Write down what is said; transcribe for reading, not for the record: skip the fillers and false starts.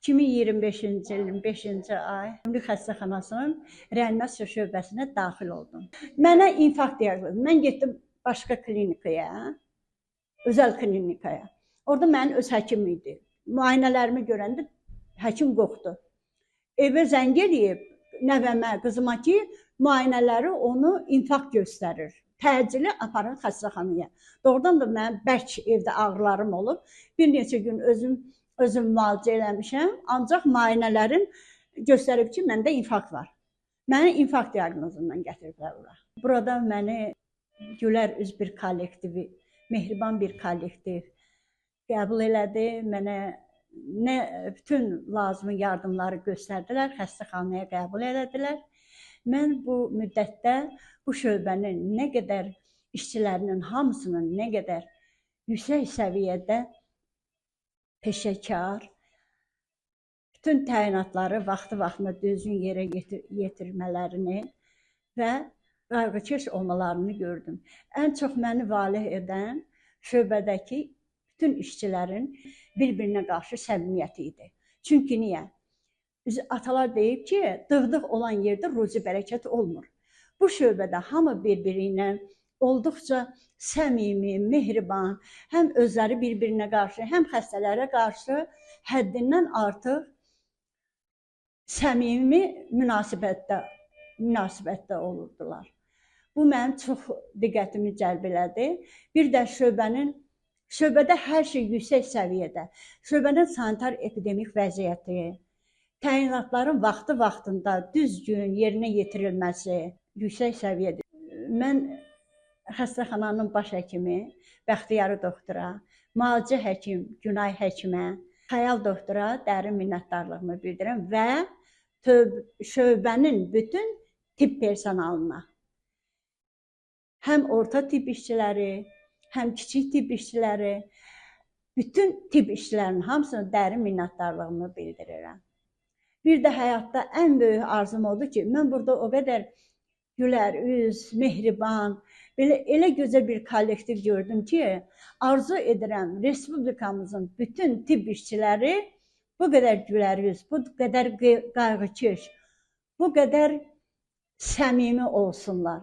2025-ci ilin 5-ci ay Ümumi Xəstəxanasının reanimasiya şöbəsinə daxil oldum. Mənə infarkt diaqnozu. Mən getdim başqa klinikaya, özəl klinikaya. Orada mənim öz həkim idi. Müayinələrimi görəndə həkim qorxdu. Evə zəng eləyib nəvəmə, qızıma ki, müayinələri onu infarkt göstərir. Təcili aparın xəstəxanaya. Doğrudan da mənim bərk evdə ağrılarım olub. Bir neçə gün özüm müalicə eləmişəm, ancaq müayinələrim göstərib ki, məndə infarkt var. Məni infarkt diaqnozundan gətiriblər ora. Burada məni gülər üz bir kollektivi, mehriban bir kollektiv qəbul elədi. Mənə nə bütün lazımi yardımları göstərdilər, xəstəxanaya qəbul elədilər. Mən bu müddətdə bu şöbənin nə qədər işçilərinin hamısının nə qədər yüksək səviyyədə peşəkar, bütün təyinatları vaxtı-vaxtında düzgün yerə yetirmələrini və qayğıkeş olmalarını gördüm. Ən çox məni valeh edən şöbədəki bütün işçilərin bir-birinə qarşı səmimiyyəti idi. Çünki niyə? Biz atalar deyib ki, dığdıq olan yerdə ruzi bərəkət olmur. Bu şöbədə hamı bir-biri ilə olduqca səmimi, mehriban, həm özləri bir-birinə qarşı, həm xəstələrə qarşı həddindən artıq səmimi münasibətdə olurdular. Bu mənim çox diqqətimi cəlb elədi. Bir də şöbədə hər şey yüksək səviyyədə. Şöbənin sanitar epidemik vəziyyəti, təyinatların vaxtı-vaxtında düzgün yerinə yetirilməsi yüksək səviyyədə. Mən xəstəxananın baş həkimi Bəxtiyarı doktora, müalicə həkim Günay həkimə, Xəyal doktora dərin minnətdarlığımı bildirirəm və şöbənin bütün tibb personalına, həm orta tibb işçiləri, həm kiçik tibb işçiləri, bütün tibb işçilərinin hamısına dərin minnətdarlığımı bildirirəm. Bir də həyatda ən böyük arzum odur ki, mən burada o qədər gülər üz, mehriban, belə elə gözəl bir kollektiv gördüm ki, arzu edirəm respublikamızın bütün tibb işçiləri bu qədər gülər üz, bu qədər qayğıkeş, bu qədər səmimi olsunlar.